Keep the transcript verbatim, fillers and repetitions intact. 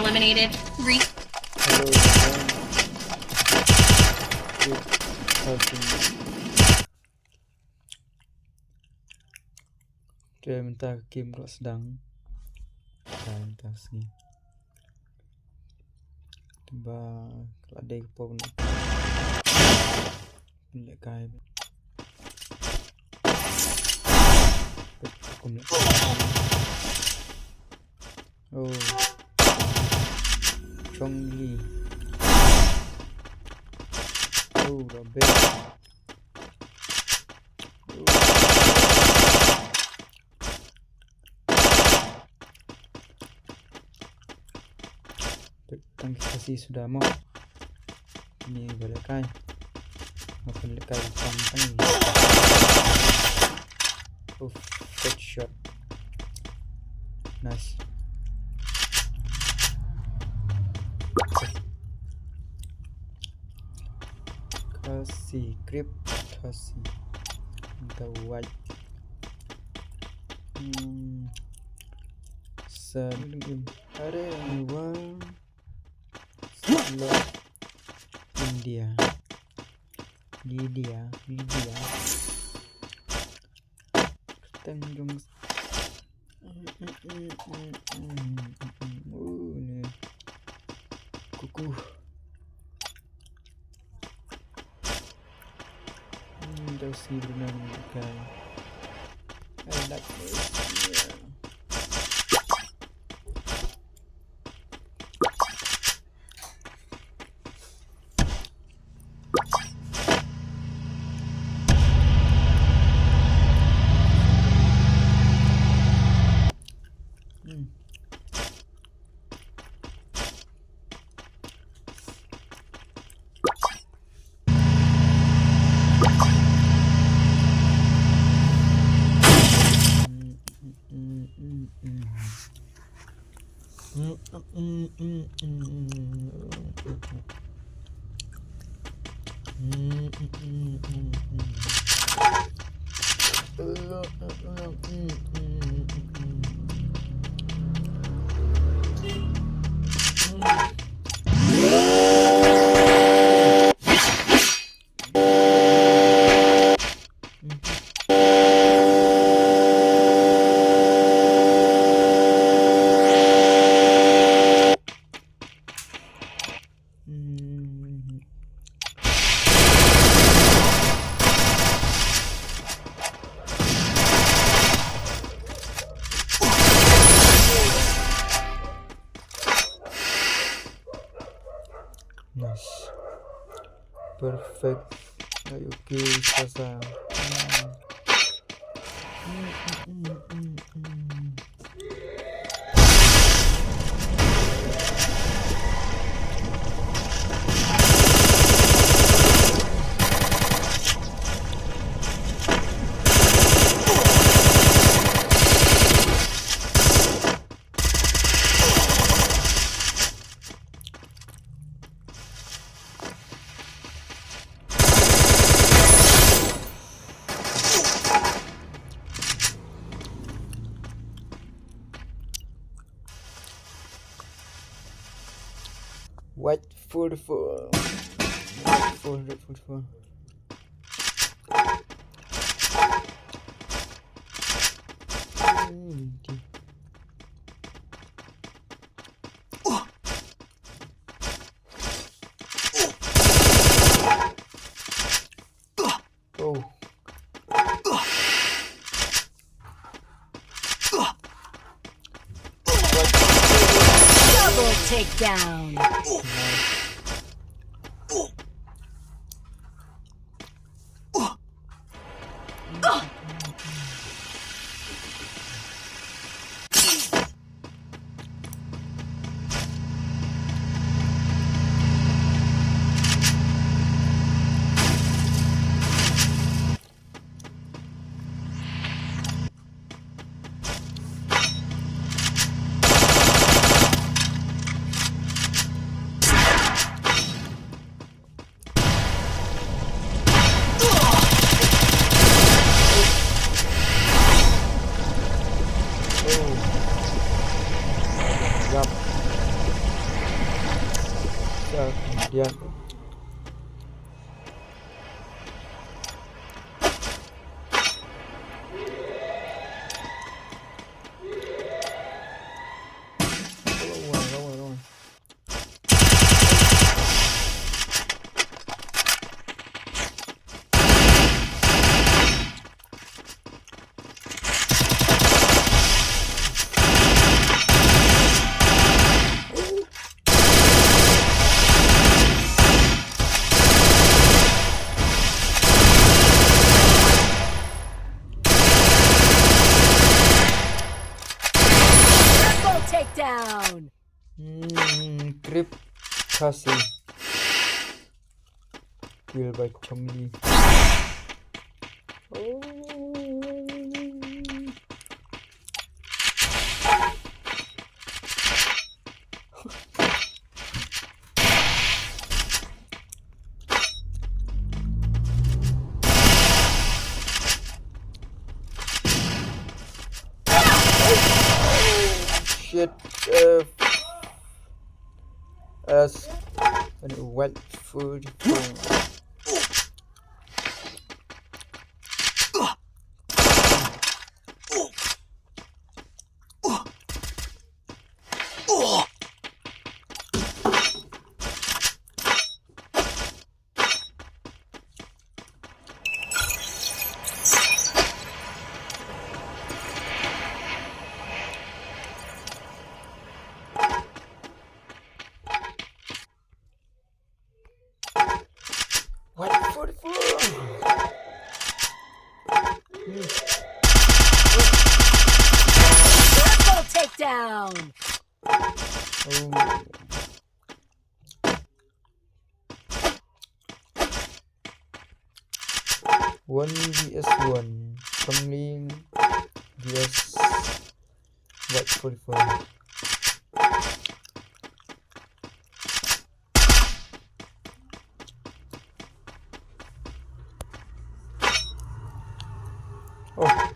Eliminated. Re- Hello, everyone. Good talking. Te mynta ka game ruh sdang. Te mynta sngi. Te ba ka la dei ka pom na. Pynlehkai. Pynlehkai. Oh. Chongli. Oh, Robert. Tang kita si sudah mo. Ini balik kai. Makan lekai pang tang. Uff, headshot. Nice. Kasi grip, kasi. Minta white. Hmm. Sen. Ada yang dua. Slot India. Lydia, Lydia. Tanjung. Oh, ni. Kuku. Hmm, those Brunei guy. I like this. Yeah. Hmm. Nice. Perfect. Ay, okay, Sasa. Hmm. White forty-four. White four hundred forty-four. Hmm, di- Oh. Double takedown. Yeah. Triple takedown. Hmm, Crip Khasi. Kill by Chongli. Oh. Shit. Uh, as an wet food. What for the food? Triple takedown. Oh. One V S one. Chongli V S White forty-four. Oh,